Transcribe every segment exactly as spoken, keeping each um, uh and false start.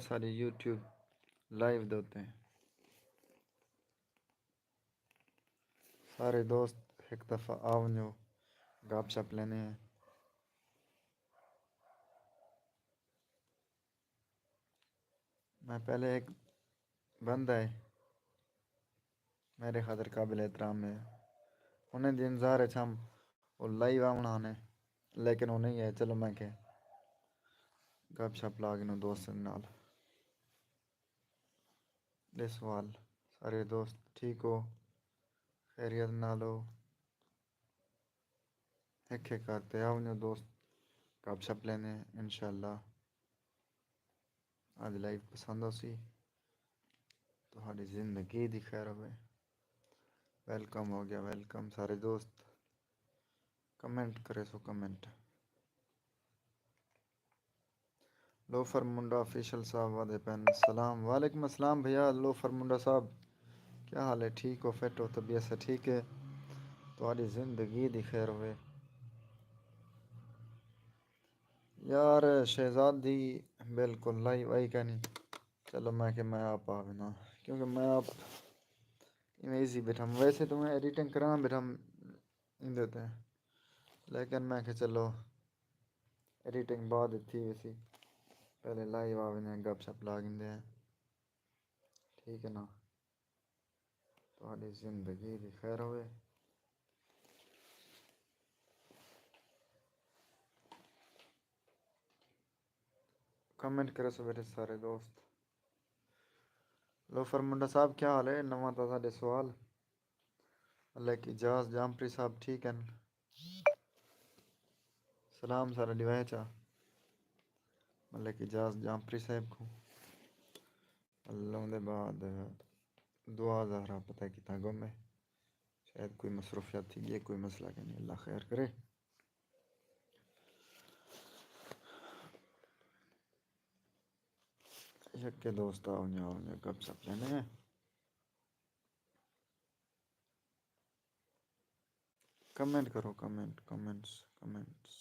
ساݙے یوٹیوب لائیو دے اتے۔ سارے دوست ہک دفعہ آ ونڄو، گپ شپ لیندے ہیں۔ میں پہلے ہک بندہ ہے، میݙے خاطر قابل احترام ہے۔ انہیں دی انتظار اچ ہم، او لائیو آوݨا ہانے، لیکن او نہیں ہے۔ چلو میں کہ گپ شپ لا گھنوں دوستاں نال۔ ݙے سوال، سارے دوست ٹھیک ہو؟ خیریت نال ہو؟ ہک ہک کر تے آ ونڄو دوست، گپ شپ لیندے ہیں انشاءاللہ۔ اڄ لائیو پسند ہوسی۔ تہاݙی زندگی دی خیر ہوے۔ ویلکم ہو ڳیا، ویلکم سارے دوست۔ کمنٹ کریسو، کمنٹ۔ لوفر منڈا آفیشل صاحب آہدے پن، سلام۔ وعلیکم السلام بھیا لوفر منڈا صاحب، کیا حال ہے؟ ٹھیک ہو؟ فٹ ہو؟ طبیعت سے ٹھیک ہے؟ تہاݙی زندگی دی خیر ہوے۔ یار شہزاد دی بالکل لائیو آئی کائنی۔ چلو میں کہ میں آپ آ وینداں، کیونکہ میں آپ ایویں ایزی بیٹھا۔ ویسے تو میں ایڈیٹنگ کراں بیٹھا ایندے تے، لیکن میں کہ چلو ایڈیٹنگ بعد تھی ویسی، پہلے لائیو آ ویندے ہیں، گپ شپ لا گھندے ہیں، ٹھیک ہے نا؟ تہاݙی زندگی دی خیر ہوے۔ کمنٹ کریسو بیٹھے سارے دوست۔ لوفر منڈا صاحب کیا حال ہے؟ نواں تازہ ݙے سوال۔ ملک اعجاز جامپری صاحب ٹھیک ہیں؟ سلام سارا ݙیوائے چا ملک اعجاز جامپری صاحب کو۔ اللہ دے بعد دعا زہرا پتہ کتنا گم ہے، شاید کوئی مصروفیات تھی ڳئی، کوئی مسئلہ کہ نہیں، اللہ خیر کرے۔ یکے دوست آؤ، آؤ، گپ شپ لیندے ہیں۔ کمنٹ کرو، کمنٹ، کمنٹس، کمنٹس۔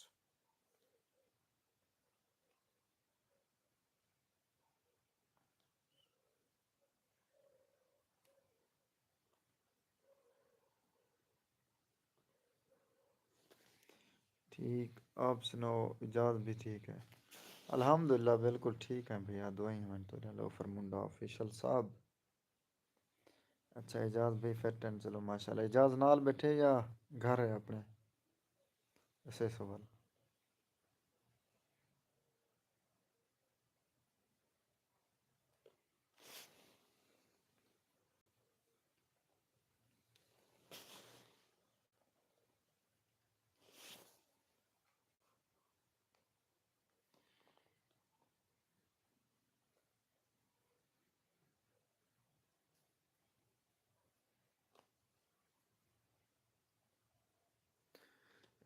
ٹھیک، آپ سناؤ، اعجاز بھی ٹھیک ہے؟ الحمدللہ، بالکل ٹھیک ہیں بھیا، دعائیں ہیں تو لوفر منڈا آفیشل صاحب۔ اچھا، اعجاز بھائی فٹ ہیں، چلو ماشاءاللہ۔ اعجاز نال بیٹھے یا گھر ہے اپنے؟ ایسے سوال۔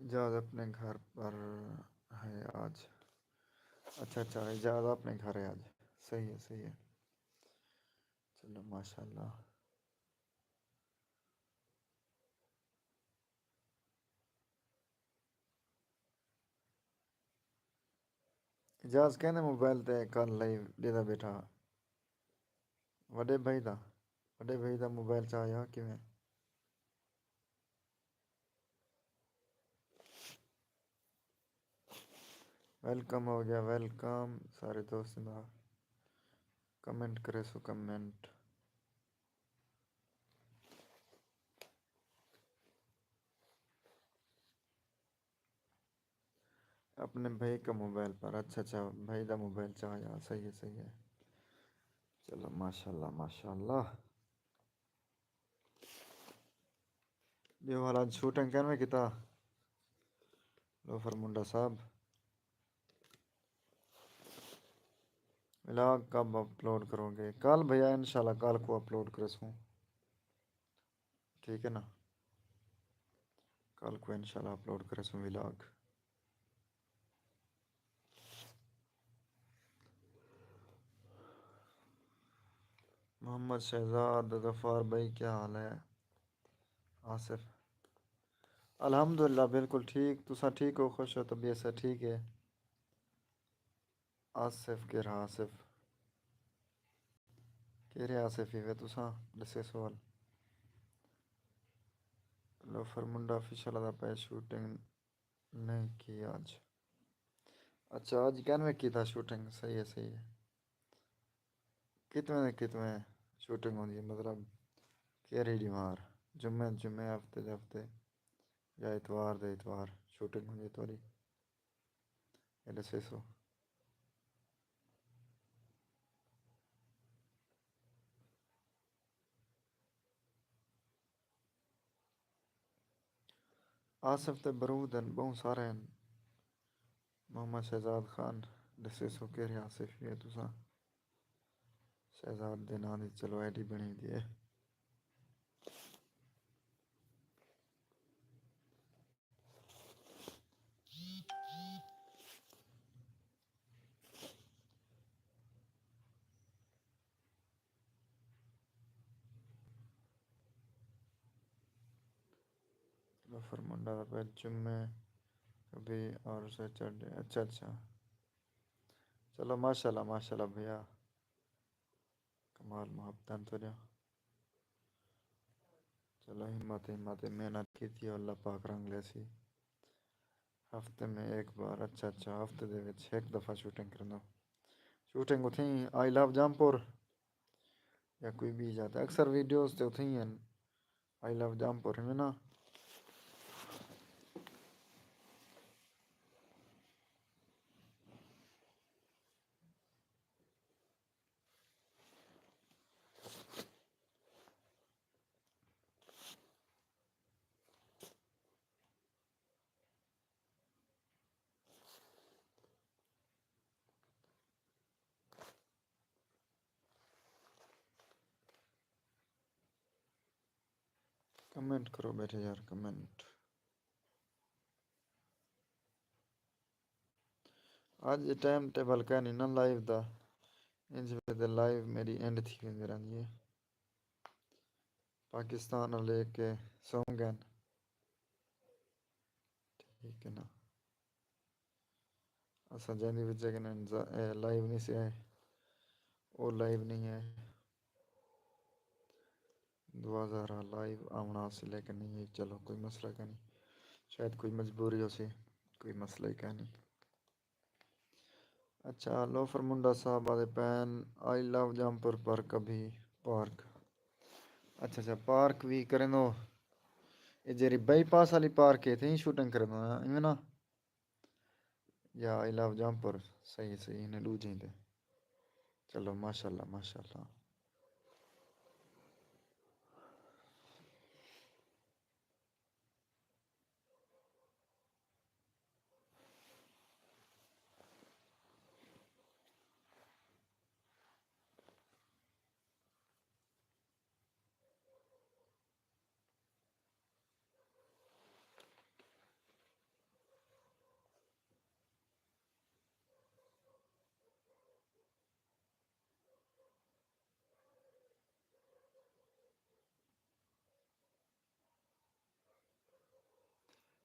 اعجاز اپنے گھر پر ہے آج۔ اچھا اچھا، اعجاز اپنے گھر ہے آج۔ صحیح ہے، صحیح ہے۔ چلو ماشاءاللہ۔ اعجاز کیندے موبائل تے کل لائیو ݙیہدا بیٹھا؟ وݙے بھائی دا، وݙے بھائی دا موبائل چا آیا کیویں؟ ویلکم ہو ڳیا، ویلکم سارے دوستاں دا۔ کمنٹ کریسو، کمنٹ۔ اپنے بھائی کا موبائل پر، اچھا اچھا، بھائی دا موبائل چا آیا، صحیح ہے، صحیح ہے۔ چلو ماشاءاللہ، ماشاءاللہ۔ ٻیو حال اڄ شوٹنگ کینویں کیتا؟ لوفر منڈا صاحب، ولاگ کب اپلوڈ کرو گے؟ کل بھیا، انشاءاللہ کل کو اپلوڈ کریسوں۔ ٹھیک ہے نا، کل کو انشاءاللہ اپلوڈ کریسوں ولاگ۔ محمد شہزاد، غفار بھائی، کیا حال ہے؟ آصف، الحمدللہ بالکل ٹھیک۔ تساں ٹھیک ہو؟ خوش ہو؟ طبیعت سے ٹھیک ہے؟ آصف کیرھا؟ آصف، کیرے آسے فیوے تساں؟ ݙسے سوال۔ لوفر منڈا آفیشل آہدا پئے شوٹنگ نہیں کی آج۔ اچھا، آج کینویں کیتا شوٹنگ؟ صحیح ہے، صحیح ہے۔ کتویں دے کتویں شوٹنگ ہوندی ہے؟ مطلب کیرھی ݙیوار؟ جمعے دے جمعے، ہفتے دے ہفتے، یا اتوار دے اتوار شوٹنگ ہوندی ہے تہاݙی؟ اے ݙسیسو۔ آصف تے برود ہن، ٻہوں سارے ہن۔ محمد شہزاد خان، ݙسیسو کیرھے آصف ہے تساں؟ شہزاد دے ناں دی چلو آئی ڈی بݨی دی ہے۔ لوفر منڈا دا پہلے جمعے کبھی اور سیٹرڈے۔ اچھا، اچھا۔ چلو، ماشاءاللہ، ماشاءاللہ بھیا۔ کمال محبتاں تہاݙیاں۔ چلو، ہمت، ہمت، محنت کیتی، اللہ پاک رنگ لیسی۔ ہفتے میں ایک بار۔ اچھا، اچھا، ہفتے دے وچ ہک دفعہ شوٹنگ کریندا۔ شوٹنگ اتھیں آئی لو جام پور یا کوئی ٻئی جاہ تے؟ اکثر ویڈیوز تے اتھیں ہی ہن، آئی لو جام پور، ہے نا؟ کمنٹ کرو ٻیٹھے یار، کمنٹ۔ اڄ ٹائم ٹیبل کائنی نا لائیو دا، انج ویلے تے لائیو میݙی اینڈ تھی ویندی رہندی ہے۔ پاکستان والے کے سو ڳئن۔ ٹھیک ہے نا، اساں جیندی وجہ کنے ز-، اے لائیو نہیں سی آئے، او لائیو نہیں آئے۔ دعا زہرا لائیو آوݨا سی لیکن نہیں آئی۔ چلو، کوئی مسئلہ کائنی، شاید کوئی مجبوری ہوسی، کوئی مسئلہ ہی کائنی۔ اچھا، لوفر منڈا صاحب آہدے پئن، آئی لو جام پور پر کبھی پارک۔ اچھا، اچھا، پارک وی کریندو۔ اے جیڑھی بائی پاس والی پارک ہے، اتھیں شوٹنگ کریندو نا، ایویں نا؟ یا آئی لو جام پور؟ صحیح، صحیح، انہیں ݙوجھیں تے۔ چلو، ماشاءاللہ، ماشاءاللہ۔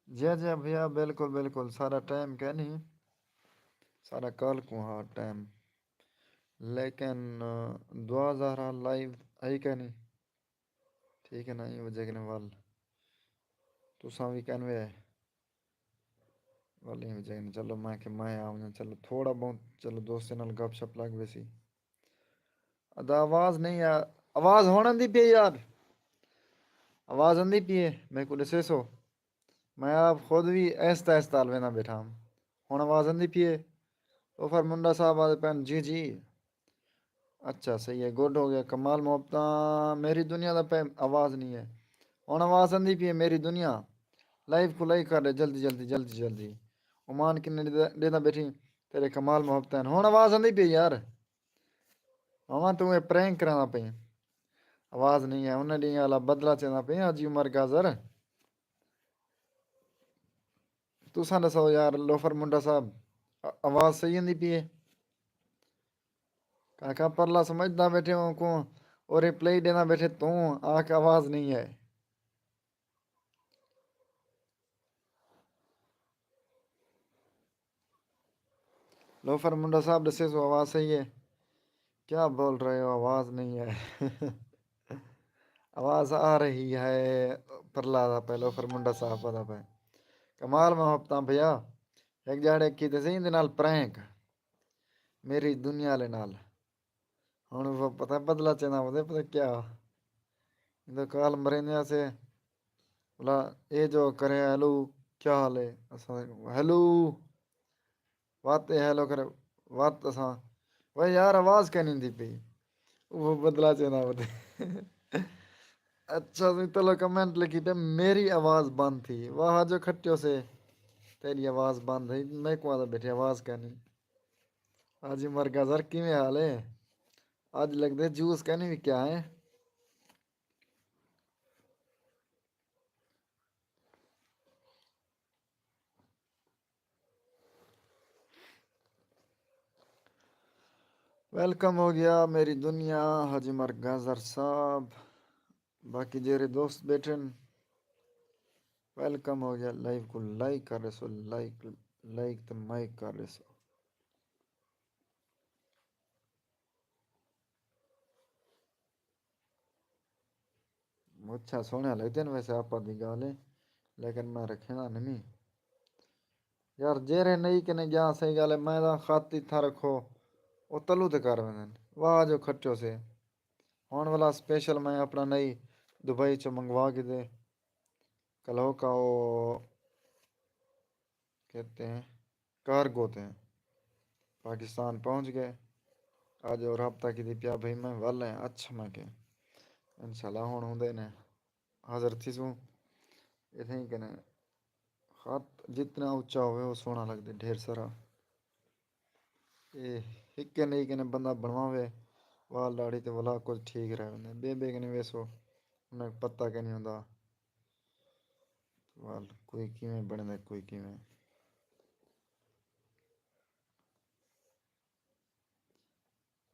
جی، جی بھیا، بالکل، بالکل، سارا ٹائم کائنی، سارا کال کوں ہا ٹائم، لیکن، آ، دعا زہرا لائیو آئی کائنی۔ ٹھیک ہے نا، ایں وجہ کنے ول تساں وی کینوے آئے۔ ول ایں وجہ کنے چلو میں کہ میں آ ونڄاں، چلو تھوڑا بہت چلو دوستیں نال گپ شپ لڳ ویسی۔ ادا آواز نہیں آ، آواز ہݨ آندی پئی ہے یار، آواز آندی پئی ہے، میکوں ݙسیسو۔ میں آپ خود وی آہستہ آہستہ الویندا ٻیٹھا ہم۔ ہݨ آواز آندی پئی ہے؟ لوفر منڈا صاحب آہدے پئن، جی جی۔ اچھا، صحیح ہے، گڈ ہو ڳیا، کمال محبتاں۔ میری دنیا دا پئے آواز نہیں ہے، ہݨ آواز آندی پئی ہے؟ میری دنیا لائیو کوں لائک کر ݙے جلدی جلدی جلدی جلدی۔ عمان کنے ݙیندا، ݙیندا ٻیٹھیں؟ تیݙے کمال محبتاں ہن۔ ہݨ آواز آندی پئی ہے یار؟ ماما توں اے پرینک کریندا پئیں، آواز نہیں ہے۔ انہیں ݙینہہ آلا بدلہ چیندا پئیں، حاجی عمر گاجر۔ تساں ݙساؤ یار لوفر منڈا صاحب، آ-، آواز صحیح آندی پئی ہے؟ کاکا پرلا سمجھدا ٻیٹھے اونکوں، او ریپلائی ݙیندا ٻیٹھے توں، آکھ آواز نہیں ہے۔ لوفر منڈا صاحب ݙسیسو آواز صحیح ہے؟ کیا بول رہے ہو؟ آواز نہیں ہے۔ آواز آ رہی ہے۔ پرلا دا پہلو فرمنڈا صاحب دا پہ۔ کمال محبتاں بھیا، ایک جاڑے کی تے سہی دے نال پرینک، میری دنیا لے نال۔ ہن وہ پتہ بدلا چنا ودے پتہ کیا۔ اندر کال مرینیا سے، بلا اے جو کرے، ہیلو، کیا حال ہے؟ اساں، ہیلو، وات اے ہیلو کرے، وات اساں، وہ یار آواز کہیں نہیں دی پئی۔ وہ بدلا چنا ودے۔ اچھا، تسی تلو کمنٹ لکھی تے میری آواز بند تھی۔ واہ جو کھٹیو سے، تیری آواز بند ہے۔ میں کو آدھا بیٹھے آواز کہیں نہیں۔ آج مرگا سر کیویں حال ہے؟ اڄ لڳدے جوس کائنی وکیا ہے۔ ویلکم ہو گیا میری دنیا، حاجی عمر گازر صاحب۔ باقی جیرے دوست بیٹھن، ویلکم ہو گیا۔ لائیو کو لائک کر رہے سو، لائک، لائک تے مائک کر رہے سو۔ مچھا سوہݨیاں لڳدن ویسے آپاں دی ڳالھ ہے، لیکن میں رکھیندا نمی۔ یار جیرھے نئی کنے ڄاں صحیح ڳالھ ہے، میں تاں خط اتھاں رکھو، او تلو تے کر ویندن۔ واہ جو کھٹیو سے۔ ہݨ والا سپیشل میں اپݨا نئی دبئی چوں منگوا گھدے۔ کلہوکا او کہتے ہیں کارگو تے پاکستان پہنچ ڳئے۔ اڄ او رابطہ کیتی پیا بھئی میں ول ہیں، اچھا میں کہ انشاءاللہ ہݨ ہوندے نے حاضر تھیسوں۔ اتھیں کنے خط جتنا اچا ہووے او سوہݨا لڳدے، ڈھیر سارا۔ اے ہکے نئی کنے بندہ بݨواوے، وال ݙاڑھی تے ولا کجھ ٹھیک رہ ویندے۔ ٻئے ٻئے کنے ویسو، انہاں کوں پتہ کائنی ہوندا۔ وال کوئی کیویں بݨدے، کوئی کیویں۔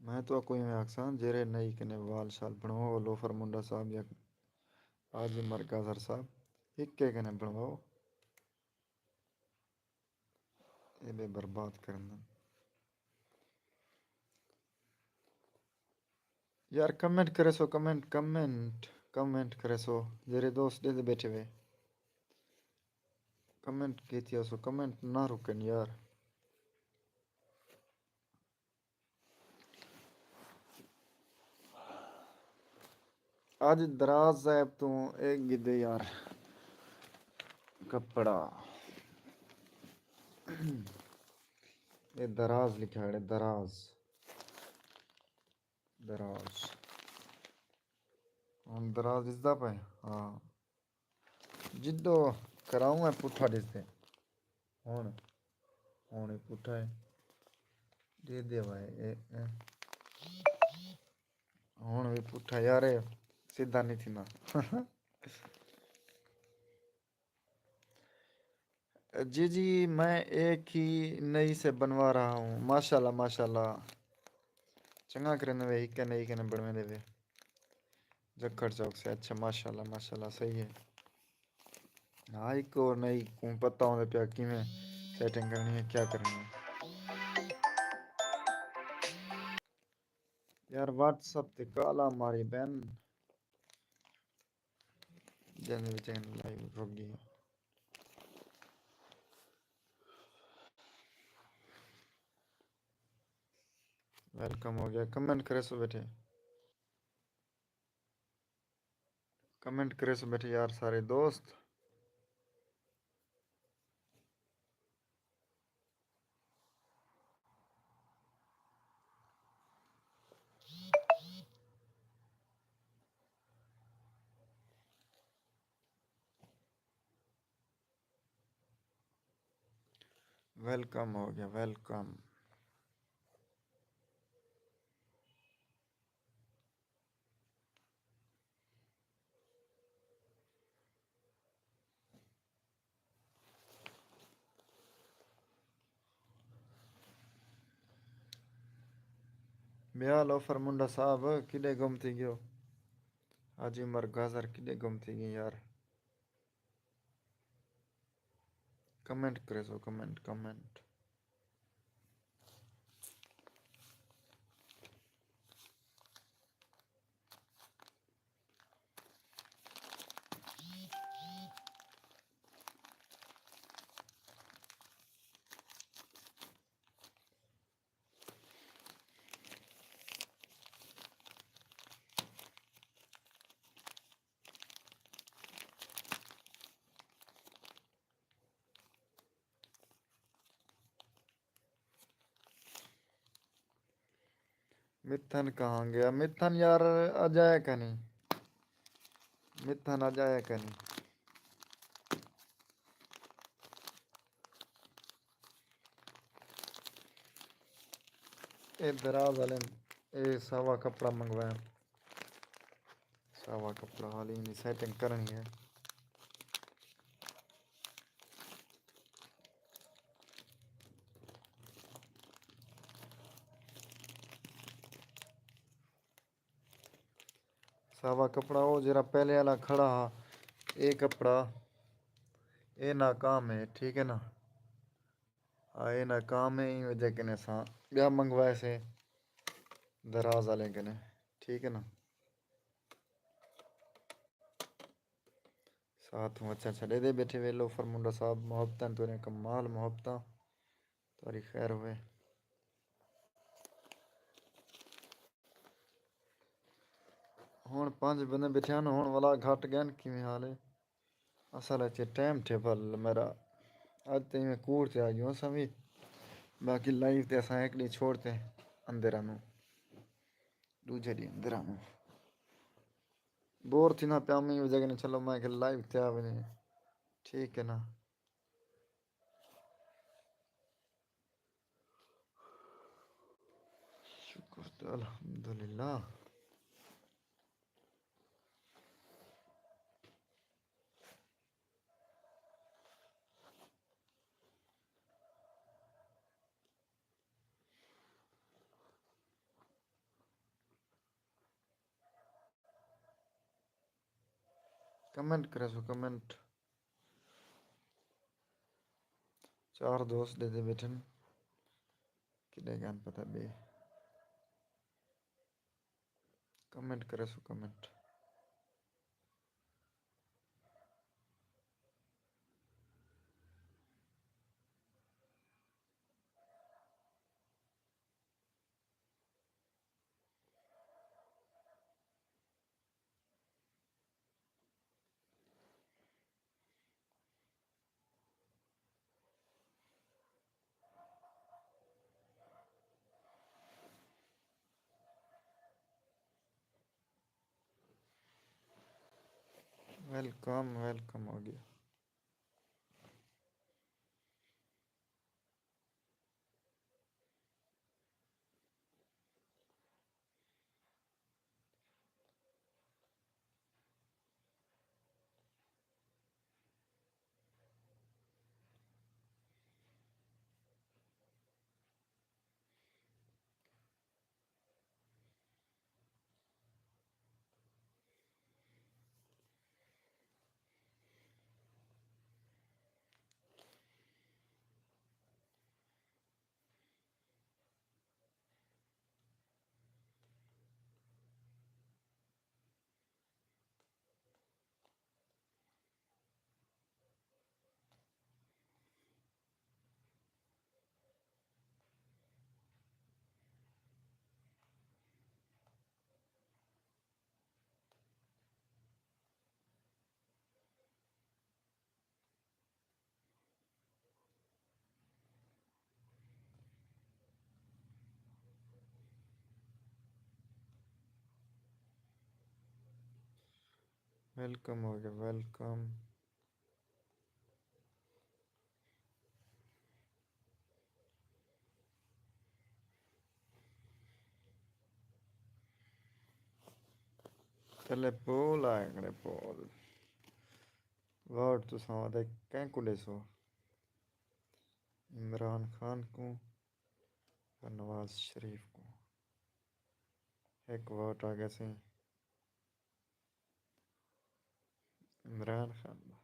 میں تہاکوں ایویں آکھساں، جیرھے نئی کنے وال شال بݨواؤ، لوفر منڈا صاحب یا حاجی عمر گازر صاحب، ہکے کنے بݨواؤ۔ اے ٻئے برباد کرݨ دا۔ یار کمنٹ کریسو، کمنٹ، کمنٹ، کمنٹ کریسو۔ جیرھے دوست ݙیہدے بیٹھے وے، کمنٹ کیتی آسو، کمنٹ نہ رکن یار۔ اڄ دراز صاحب توں اے گھدے یار کپڑا۔ اے دراز لکھا ہے، دراز۔ دراز۔ ہݨ دراز ݙسدا پئے؟ ہاں۔ جݙو کراؤں ہے پٹھا ݙسدے۔ ہݨ، ہݨ اے پٹھا ہے۔ ݙے دے وائے، اے، اے۔ ہݨ وی پٹھا یار، اے سدھا نہیں تھیندا۔ جی جی، میں ایک ہی نئی سے بنوا رہا ہوں۔ ماشاءاللہ، ماشاءاللہ۔ چنڳا کریندے وے، ہکے نئی کنے بݨویندے وے۔ جکھڑ چوک سے، اچھا، ماشاءاللہ، ماشاءاللہ، صحیح ہے۔ ہاں، ہک اور نئی کوں پتہ ہوندے پیا کیویں سیٹنگ کرݨی ہے، کیا کرݨی ہے۔ یار، واٹس ایپ تے کالا ماری بہن۔ جیندے وچ لائیو رک ڳئی۔ ویلکم ہو گیا، کمنٹ کریسو بیٹھے۔ کمنٹ کریسو بیٹھے یار سارے دوست۔ ویلکم ہو گیا، ویلکم۔ ٻیا لوفر منڈا صاحب کݙے گم تھی ڳیو؟ حاجی عمر گازر کݙے گم تھی ڳئے یار؟ کمنٹ کریسو، کمنٹ، کمنٹ۔ متھن کہاں گیا؟ متھن یار اڄ آیا کائنی۔ متھن اڄ آیا کائنی۔ اے دراز والے، اے ساوا کپڑا منگوایا۔ ساوا کپڑا، حالی ایندی سیٹنگ کرݨی ہے۔ ساوا کپڑا او جیڑھا پہلے والا کھڑا ہا، اے کپڑا، اے ناکام ہے، ٹھیک ہے نا؟ ہا، اے ناکام ہے، ایں وجہ کنے اساں ٻیا منگوائے سے دراز والے کنے، ٹھیک ہے نا؟ ساتھ ہوں اچھا چھڈے دے بیٹھے وے لوفر منڈا صاحب، محبتاں توریں کمال محبتاں، تہاݙی خیر ہوئے۔ ہݨ پنج بندے بیٹھے ہن، ہݨ ولا گھٹ ڳئن، کیویں حال ہے؟ اصل اچ ٹائم ٹیبل میرا اڄ تئیں میں کوڑ تے آ ڳیوں اساں وی، باقی لائیو تے اساں ہک ݙینہہ چھوڑ تے اندر آنوں، ݙوجھے ݙینہہ اندر آنوں۔ بور تھیندا پیا میں، وجہ کنے چلو میں کہ لائیو تے آ ونڄے، ٹھیک ہے نا؟ شکر تے الحمدللہ۔ کمنٹ کریسو، کمنٹ۔ چار دوست ݙیہدے ٻیٹھن، کݙے ڳن پتہ ٻئے۔ کمنٹ کریسو، کمنٹ۔ ویلکم، ویلکم ہو ڳیا۔ ویلکم ہو ڳیا، ویلکم۔ تلے پول آئے کھڑے، پول۔ ووٹ تساں ودے کہیں کوں ݙیسو؟ عمران خان کوں یا نواز شریف کوں؟ ہک ووٹ آ ڳیا سی۔ عمران خان دا۔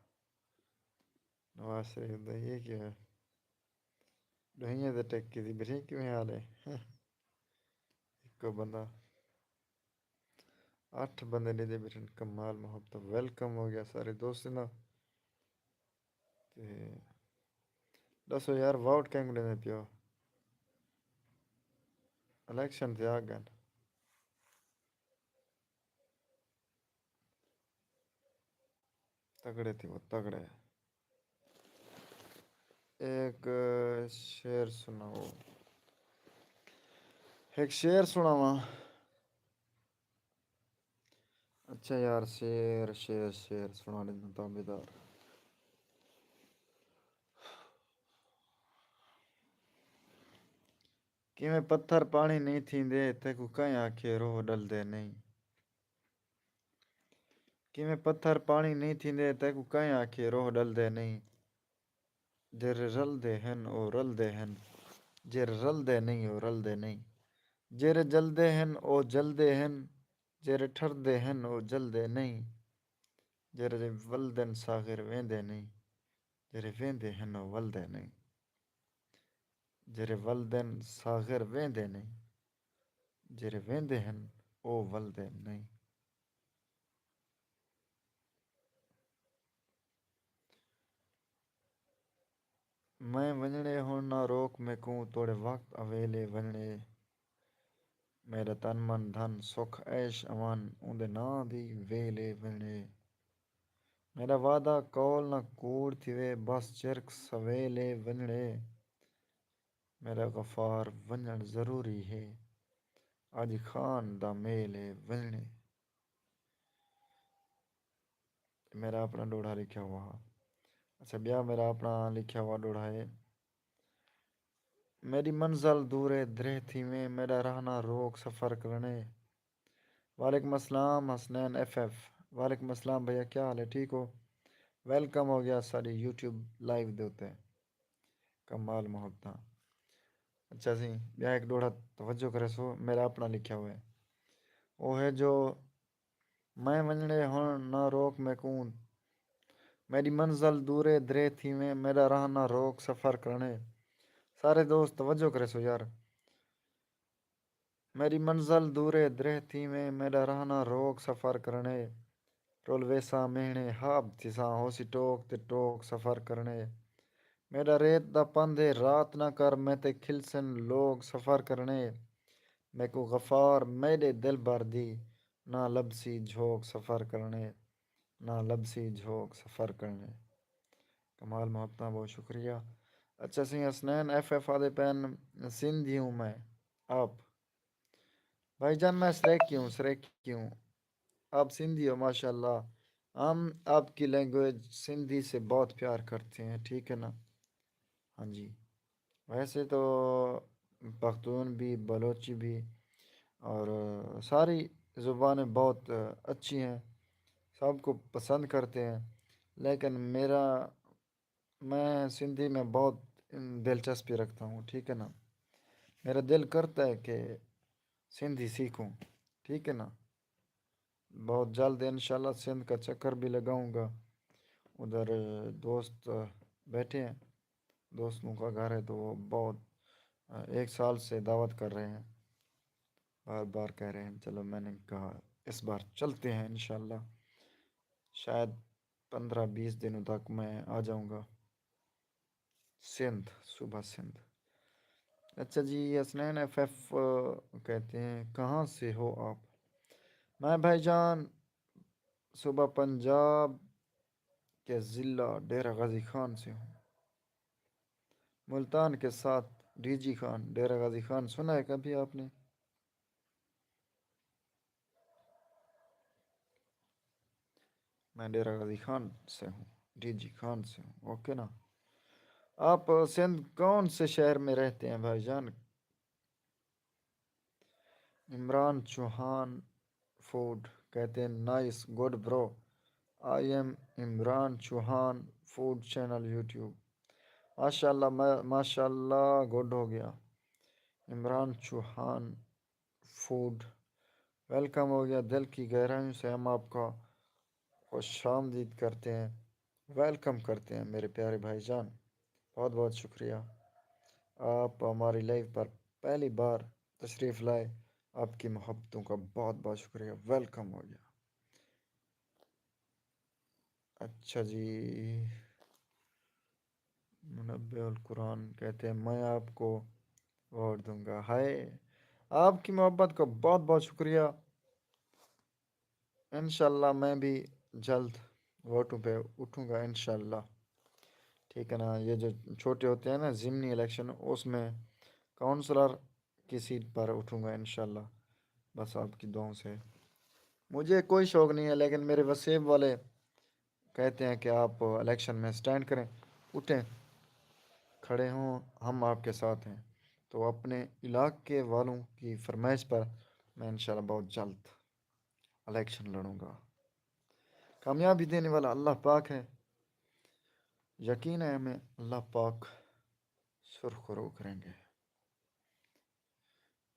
نواز شریف دا یہ کیا ہے؟ ݙوہیاں دے ٹک کیتی ٻیٹھے، کیویں حال ہے؟ ہکو بندہ، اٹھ بندے ݙیہدے ٻیٹھن، کمال محبت۔ ویلکم ہو ڳیا سارے دوستاں دا۔ تے ݙسو یار، ووٹ کہیں کوں ݙیندے پیو؟ الیکشن تے آ ڳن۔ تگڑے تھیوو، تگڑے۔ ایک شعر سناؤ۔ ایک شعر سناواں؟ اچھا یار، شعر، شعر، شعر سنا لینا، تابعدار۔ کیویں پتھر پاݨی نہیں تھیندے، تیکوں کہیں آکھے روہ ڈلدے نہیں۔ کیویں پتھر پاݨی نہیں تھیندے، تیکوں کہیں آکھے روہ ڈلدے نہیں۔ جیرھے رلدے ہن، او رلدے ہن۔ جیرھے رلدے نہیں، او رلدے نہیں۔ جیرھے جلدے ہن، او جلدے ہن۔ جیرھے ٹھردے ہن، او جلدے نہیں۔ جیرھے ولدن ساغر ویندے نہیں۔ جیرھے ویندے ہن، او ولدے نہیں۔ جیرھے ولدن ساغر ویندے نہیں۔ جیرھے ویندے ہن، او ولدے نہیں۔ میں ونڄݨے ہݨ نہ روک میکوں، توڑے وقت اویلے ونڄݨے۔ میݙا تن من دھن سکھ عیش امان، اوندے ناں دی ویلے ونڄݨے۔ میݙا وعدہ قول نہ کوڑ تھیوے، بس چرک سویلے ونڄݨے۔ میݙا غفار ونڄݨ ضروری ہے، اڄ خان دا میل ہے ونڄݨے۔ میرا اپݨا ݙوہڑا لکھیا ہوا ہا۔ اچھا، ٻیا میرا اپݨا لکھیا ہوا ݙوہڑا ہے۔ میݙی منزل دور ہے، درہ تھیویں، میݙا راہ نہ روک سفر کرݨے۔ وعلیکم السلام حسنین ایف ایف۔ وعلیکم السلام بھیا، کیا حال ہے؟ ٹھیک ہو؟ ویلکم ہو ڳیا ساݙی یوٹیوب لائیو دے اتے۔ کمال محبتاں۔ اچھا سی، ٻیا ہک ݙوہڑا توجہ کریسو، میرا اپݨا لکھیا ہوئے۔ او ہے جو میں ونڄݨے ہݨ نہ روک میکوں، میݙی منزل دور ہے، درہ تھیویں، میݙا راہ نہ روک سفر کرݨے۔ سارے دوست توجہ کریسو یار۔ میݙی منزل دور ہے، درہ تھیویں، میݙا راہ نہ روک سفر کرݨے۔ رل ویساں مہݨے ہاب تھیساں، ہوسی ٹوک تے ٹوک سفر کرݨے۔ میݙا ریت دا پندھ ہے، رات نہ کر، میں تے کھلسن لوک سفر کرݨے۔ میکوں غفار میݙے دلبر دی، نہ لبھسی جھوک سفر کرݨے، نہ لبھسی جھوک سفر کرݨے۔ کمال محبتاں، بہت شکریہ۔ اچھا سی، حسنین ایف ایف آہدے پئن، سندھی ہوں میں، آپ۔ بھائی جان، میں سرائیکی ہوں، سرائیکی ہوں۔ آپ سندھی ہو، ماشاءاللہ۔ ہم آپ کی لینگویج سندھی سے بہت پیار کرتے ہیں، ٹھیک ہے نا؟ ہاں جی۔ ویسے تو پختون بھی، بلوچی بھی اور ساری زبانیں بہت اچھی ہیں، سب کو پسند کرتے ہیں، لیکن میرا میں سندھی میں بہت دلچسپی رکھتا ہوں، ٹھیک ہے نا؟ میرا دل کرتا ہے کہ سندھی سیکھوں، ٹھیک ہے نا؟ بہت جلد انشاءاللہ سندھ کا چکر بھی لگاؤں گا۔ ادھر دوست بیٹھے ہیں، دوستوں کا گھر ہے، تو وہ بہت ایک سال سے دعوت کر رہے ہیں، بار بار کہہ رہے ہیں۔ چلو، میں نے کہا اس بار چلتے ہیں انشاءاللہ۔ شاید پندرہ بیس دنوں تک میں آ جاؤں گا۔ سندھ، صوبہ سندھ۔ اچھا جی، حسنین ایف ایف کہتے ہیں، کہاں سے ہو آپ؟ میں بھائی جان صوبہ پنجاب کے ضلع ڈیرہ غازی خان سے ہوں۔ ملتان کے ساتھ ڈی جی خان، ڈیرہ غازی خان سنا ہے کبھی آپ نے؟ میں ڈیرہ غازی خان سے ہوں، ڈی جی خان سے ہوں، اوکے نا؟ آپ سندھ کون سے شہر میں رہتے ہیں بھائی جان؟ عمران چوہان فوڈ کہتے ہیں، نائس، گڈ برو، آئی ایم عمران چوہان فوڈ چینل یوٹیوب۔ ماشاءاللہ، ما-، ماشاءاللہ، گڈ ہو گیا۔ عمران چوہان فوڈ، ویلکم ہو گیا۔ دل کی گہرائیوں سے ہم آپ کا خوش آمدید کرتے ہیں، ویلکم کرتے ہیں میرے پیارے بھائی جان۔ بہت بہت شکریہ، آپ ہماری لائیو پر پہلی بار تشریف لائے، آپ کی محبتوں کا بہت بہت شکریہ، ویلکم ہو گیا۔ اچھا جی، منبع القرآن کہتے ہیں، میں آپ کو ووٹ دوں گا۔ ہائے، آپ کی محبت کا بہت بہت شکریہ۔ انشاءاللہ میں بھی جلد ووٹوں پہ اٹھوں گا انشاءاللہ۔ ٹھیک ہے نا، یہ جو چھوٹے ہوتے ہیں نا ضمنی الیکشن، اس میں کونسلر کی سیٹ پر اٹھوں گا انشاءاللہ، بس آپ کی دعاؤں سے۔ مجھے کوئی شوق نہیں ہے، لیکن میرے وسیب والے کہتے ہیں کہ آپ الیکشن میں سٹینڈ کریں، اٹھیں، کھڑے ہوں، ہم آپ کے ساتھ ہیں۔ تو اپنے علاقے والوں کی فرمائش پر میں انشاءاللہ بہت جلد الیکشن لڑوں گا۔ کامیابی دینے والا اللہ پاک ہے، یقین ہے ہمیں اللہ پاک سرخرو کریں گے۔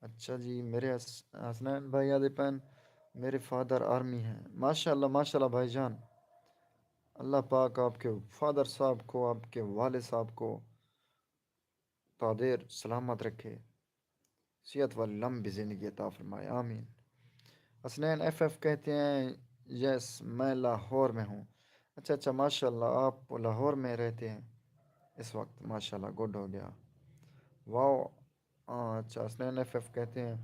اچھا جی، میرے حس-، حسنین بھائی آدھے پین، میرے فادر آرمی ہیں۔ ماشاءاللہ، ماشاءاللہ بھائی جان، اللہ پاک آپ کے فادر صاحب کو، آپ کے والد صاحب کو تا دیر سلامت رکھے، صحت والی لمبی زندگی عطا فرمائے، آمین۔ حسنین ایف ایف کہتے ہیں، یس، میں لاہور میں ہوں۔ اچھا اچھا، ماشاءاللہ، آپ لاہور میں رہتے ہیں اس وقت، ماشاءاللہ، گڈ ہو گیا۔ واو۔ آ، اچھا، حسنین ایف ایف کہتے ہیں،